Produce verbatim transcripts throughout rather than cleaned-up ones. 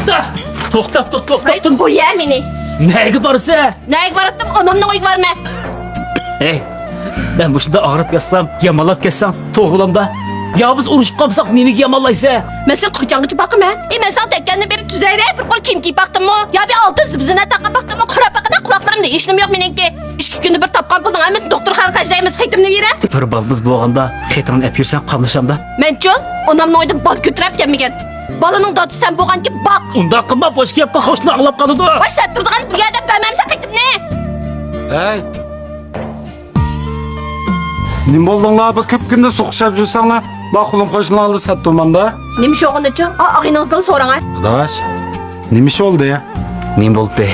توختا، توختاپ تۇر، توختاپ تۇر. قوي يە مېنى. نەگە بارىسەن؟ نەگە باراتتىم؟ ئانامنىڭ ئۆيىگە بارىمەن. ھەي، مەن مۇشۇنداق ئاغرىپ ياتسام، يامانلاپ كەتسەڭ، توغرىلامدا؟ يا بىز ئۇرۇشۇپ قالساق، نېمىگە يامانلايسەن؟ مەن سېنى قاچانغىچە باقىمەن؟ ئى، مەن ساڭا دەككەننى بېرىپ تۈزەيرە، بىر قول كىيىم كىيىپ باقتىممۇ؟ يا بىر ئالتۇن زىبزىنە تاقاپ باقتىممۇ؟ قاراپ باققىنا، قۇلاقلىرىمدا ھېچنېمە يوق مېنىڭكى. ئىككى كۈندە بىر تاپقان پۇلنىڭ ھەممىسىنى دوختۇرخانىغا خەجلەيمىز، خېتىمنى بېرە. بىر بالىمىز بولغاندا خېتىڭنى ئەپ يۈرسەڭ قاملىشامدا؟ مەنچۇ؟ ئانامنىڭ ئۆيىدىن بالا كۆتۈرۈپ كەلمىگەن. بالىنىڭ دادىسى سەن بولغانكى باق. ئۇنداق قىلما، بوش گەپكە قوشنا ئاڭلاپ قالىدۇ. ۋاي، سەت تۇرىدىغان بىر يەردە بەرمەمسەن خېتىمنى. ھەي! نېمە بولدۇڭلار؟ بۇ كۆپ كۈندە سوقۇشۇپ يۈرسەڭلار، ما قولۇم قوشنىلار ئالدىدا سەت تۇرمامدا. نېمە ئىش بولغىنىچۇ؟ ئا، ئاغىنىڭىزدىن سوراڭ ھە. ئاداش، نېمە ئىش بولدى؟ نېمە بولدى؟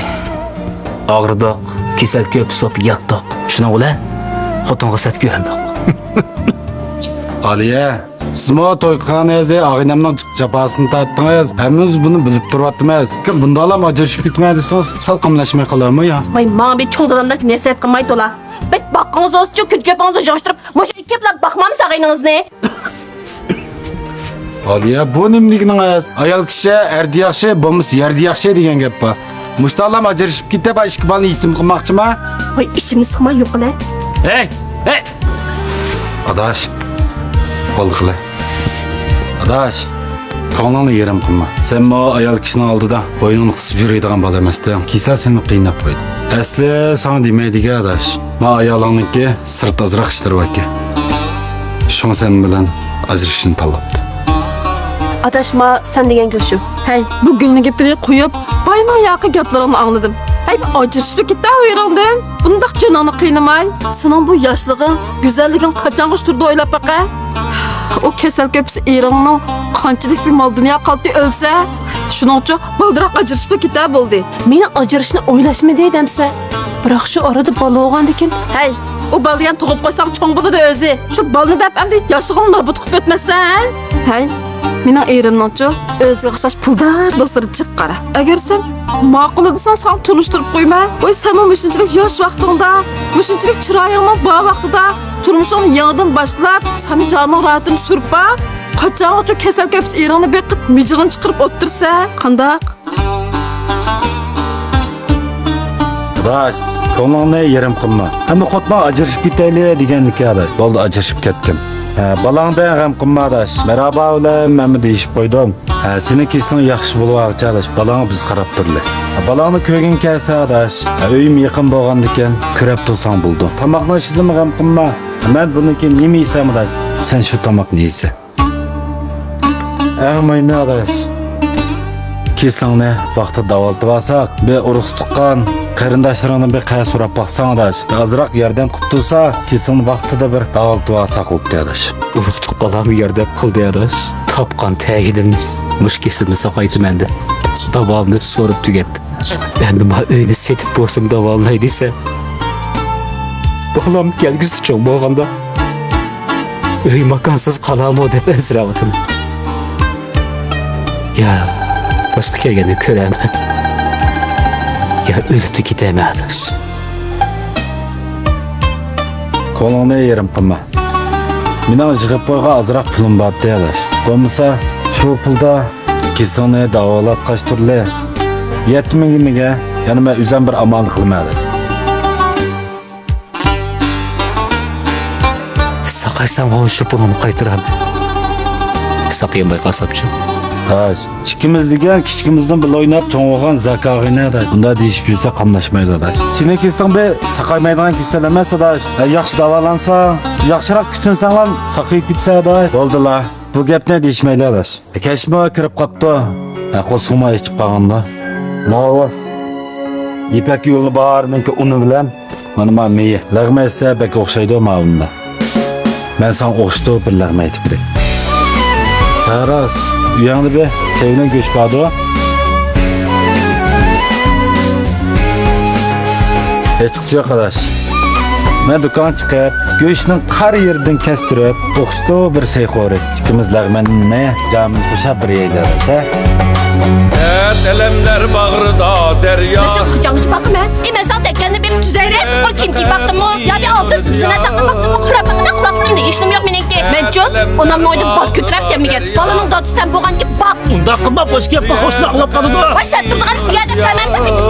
ئاغرىدۇق، كېسەل كۆپ بولۇپ ياتتۇق. شۇنىڭ بىلەن خوتۇنغا سەت كۆرۈندۇق. ئالىيە، سىزمۇ توي قىلغان يازى ئاغىنەمنىڭ جىق جاپاسىنى تارتتىڭىز. ھەممىمىز بۇنى بىلىپ تۇرۇۋاتىمىز. لېكىن بۇنداقلام ئاجرىشىپ كېتىمەن دېسىڭىز، سەل قاملاشماي قالارمۇ يا؟ ۋاي، ماڭا بىر چوڭ دادامدەك نەسىھەت قىلماي تولا. بەك باققىڭىز بولسىچۇ، كۆز-كۆپىڭىزنى يىغىشتۇرۇپ، مۇشۇ ئىككى يىپلاپ باقمامسىز ئاغىنىڭىزنى؟ ئالىيە، بۇ نېمە دېگىنىڭىز؟ ئايال كىشى ئەردە ياخشى، بولمىسا يەردە ياخشى دېگەن گەپ بار. مۇشۇنداقلام ئاجرىشىپ كېتىپ، ئىككى بالىنى يېتىم قىلماقچىما؟ ۋاي، ئىچىمنى سىقما، يوقىلە. ھەي، ھەي! ئاداش، بولدى قىلە. ئاداش، كۆڭلۈڭنى يېرىم قىلما. سەنمۇ ئايال كىشىنىڭ ئالدىدا بوينۇڭنى قىسىپ يۈرىدىغان بالا ئەمەستىڭ. كېسەل سېنى قىيناپ قويدى. ئەسلى ساڭا دېمەيدىكەن، ئاداش. ما ئايالىڭنىڭكى سىرتتا ئازراق ئىشلىرى باركەن. شۇڭا سەن بىلەن ئاجرىشىشنى تاللاپتۇ. ئاداش، ما سەن دېگەن گەپ شۇ. ھەي، بۇ گۈلنىڭ گېپىنى قويۇپ، باينىڭ ياقى گەپلىرىڭنى ئاڭلىدىم. ھەي، بىر ئاجرىشىپلا كېتە ئۇ يېرىڭدىن. بۇنداق جېنىڭنى قىينىماي. سېنىڭ بۇ ياشلىقىڭ، گۈزەللىكىڭ قاچانغىچە تۇرىدۇ ئويلاپ باقە. ئۇ كېسەل كۆپىسى ئېرىڭنىڭ قانچىلىك بىر مال-دۇنيا قالدى ئۆلسە. شۇنىڭ ئۈچۈن بالدۇراق ئاجرىشىپلا كېتە بولدى. مېنى ئاجرىشىشنى ئويلاشمىدى دەمسە. بىراق شۇ ئارىدا بالا بولغاندىكىن. ھەي، ئۇ بالا دېگەن تۇغۇپ قويساڭ چوڭ بولىدۇ ئۆزى. شۇ بالىنى دەپ ئەمدى ياشلىقىڭنى نابۇت قىلىپ ئۆتمەسسەن. ھەي، مېنىڭ ئېرىمنىڭچۇ ئۆزىگە ئوخشاش پۇلدار دوستلىرى جىق قارا. ئەگەر سەن ماقۇل دېسەڭ، ساڭا تونۇشتۇرۇپ قويىمەن. ۋاي، سەنمۇ مۇشۇنچىلىك ياش ۋاقتىڭدا، مۇشۇنچىلىك چىرايىڭنىڭ بار ۋاقتىدا تۇرمۇشۇڭنى يېڭىدىن باشلاپ، سەن جانىڭ راھىتىنى سۈرۈپ باق. قاچانغىچۇ كېسەل كۆپىسى ئېرىڭنى بېقىپ، مىجىغىنى چىقىرىپ ئولتۇرىسەن؟ قانداق؟ ئاداش، كۆڭلۈڭنى يېرىم قىلما. ھەممە خوتۇن ئاجرىشىپ كېتەيلى دېگەنلىكى ئاداش. بولدى، ئاجرىشىپ كەتكىن. ھە، بالاڭدىن غەم قىلما ئاداش. مەرھابا بىلەن مەنمۇ دېيىشىپ قويدۇم. ھە، سېنىڭ كېسىلىڭ ياخشى بولۇۋالغۇچە ئاداش، بالاڭغا بىز قاراپ تۇرىلى. ھە، بالاڭنى كۆرگۈڭ كەلسە ئاداش، ھە، ئۆيۈم يېقىن بولغاندىكىن كۆرۈپ تۇرساڭ بولىدۇ. تاماقنىڭ ئىچىدىمۇ غەم قىلما. مەن بۇنىڭ كېيىن نېمە يېسەم ئاداش، سەن شۇ تاماقنى يېسە. ئەڭ مۇھىمى ئاداش، كېسىلىڭنى ۋاقتىدا داۋالىتىۋالساق، بىر ئۇرۇق تۇغقان قېرىنداشلىرىڭدىن بىر قەر سوراپ باقساڭ ئاداش، ئازراق ياردەم قىلىپ تۇرسا، كېسىلىڭنى ۋاقتىدا بىر داۋالىتىۋالساق بوپتۇ ئاداش. ئۇرۇق تۇغقانلارمۇ ياردەم قىلدى ئاداش. تاپقان تەگىنىمنى مۇشۇ كېسىلىمنى ساقايتىمەن دەپ داۋالىنىپ سورۇپ تۈگەتتى. ئەمدى ما ئۆينى سېتىپ بولسىمۇ داۋالىناي دېسە، بالام كەلگۈسىدە چوڭ بولغاندا ئۆي ماكانسىز قالامۇ دەپ ئەنسىرەۋاتىمەن. يا، باشقا كەلگەندە كۆرەرمەن. يا ئۆلۈپلا كېتەرمەن ئاداش. كۆڭلۈڭنى يېرىم قىلما. مېنىڭ يىغىپ قويغان ئازراق پۇلۇم بارتى ئاداش. بولمىسا شۇ پۇلدا كېسىلىڭنى داۋالاتقاچ تۇرلى. يەتمىگىنىگە يەنە مەن ئۆزۈم بىر ئامال قىلىمەن ئاداش. ساقايسام، ھو، شۇ پۇلۇمنى قايتۇرامەن. ساقىيالماي قالسامچۇ؟ ھە، ئىككىمىز دېگەن كىچىكىمىزدىن بىللە ئويناپ چوڭ بولغان زاكا ئاغىنە ئاداش. بۇنداق دېيىشىپ يۈرسە قاملاشمايدۇ ئاداش. سېنىڭ كېسىلىڭ بىر ساقايمايدىغان كېسەل ئەمەس ئاداش. ھە، ياخشى داۋالانساڭ، ياخشىراق كۈتۈنسەڭلام ساقىيىپ كېتىسەن ئاداش. بولدىلا، بۇ گەپنى دېيىشمەيلى ئاداش. كەچمۇ كىرىپ قاپتۇ. ھە، قورسىقىمۇ ئېچىپ قالغاندا. ماۋۇ يىپەك يولى بارنىڭكى ئۇنى بىلەن مانا ما مېيى. لەغمە ئېيتسا بەك ئوخشايدۇ ماۋۇندا. مەن ساڭا ئوخشىتىپ بىر لەغمە ئېيتىپ بېرەي. ھە راست، ئۆيۈڭدە بىر سېۋىلىڭ گۆش باردۇ. ھېچقىسى يوق ئاداش. مەن دۇكانغا چىقىپ، گۆشنىڭ قارا يېرىدىن كەستۈرۈپ، ئوخشىتىپ بىر سەي قورۇپ، ئىككىمىز لەغمەننى جامىن قوشاپ بىر يەيلى ئاداش، ھە؟ دەرد ئەلەملەر باغرىدا دەريا. مەن سېنى قاچانغىچە باقىمەن؟ ئى، مەن ساڭا دەككەننى بېرىپ زەيرە، بۇ كىيىم كىيىپ باقتىڭمۇ؟ ياكى ئالتۇن زىننەت تاقاپ باقتىڭمۇ؟ قاراپ باققىنا قۇلاقلىرىمدا ھېچنېمە يوق مېنىڭكى. مەنچۇ، ئانامنىڭ ئۆيىدە بال كۆتۈرۈپ كەلمىگەن. بالىنىڭ دادىسى سەن بولغانكى باق. ئۇنداق قىلما، بۇ گەپنى قوشنا ئاڭلاپ قالىدۇ. ۋاي، سەن تۇرىدىغان يەردە قىلمامسەن، قېتىپ